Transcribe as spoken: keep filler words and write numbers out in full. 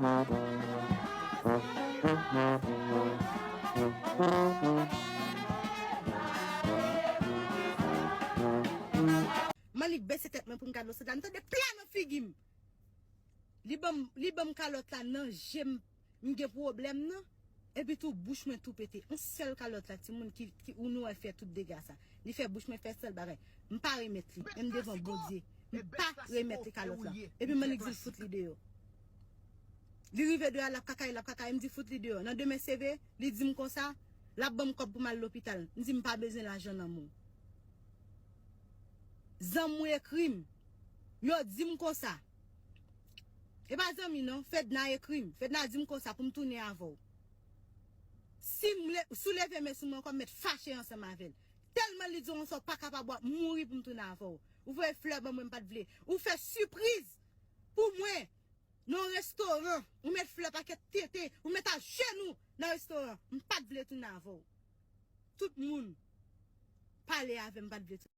Mannik bese tèt mwen pou m gad Losedla, m tande pla nan figi m. Li ban m, li ban m kalòt la nan je m, m gen pwoblèm nan. Epi tou bouch mwen tou pete. Yon sèl kalòt la, timoun ki, ki ou nou wè fè tout dega sa. Li fè bouch mwen fè sèl bagay. M pa remèt li, menm devan Bondye. M pa remèt li kalòt la. Epi Mannik di l fout li deyò. Li rive deyò, l ap kakay, l ap kakay, m di fout li deyò. Nan demen seve, li di m konsa, l ap ban m kòb pou m al lopital. M di m pa bezwen lajan nan men w. Zanmi w ekri m. Yo di m konsa. E pa zanmi non, Fedna ekri m. Fedna di m konsa pou m tounen avè w. Si m le, si w leve men sou mwen ankò, m mèt fache ansanm avè l. Tèlman li di w konsa, w pa kapab, w ap mouri pou m tounen avè w. Ou voye flè ban mwen, m pa t vle. Ou fè sipriz pou mwen nan yon restoran. Ou met flè pakèt tenten. Ou met ajenou nan restoran. M pa t vle tounen avè w. Tout moun pale avè m, m pa t vle tounen.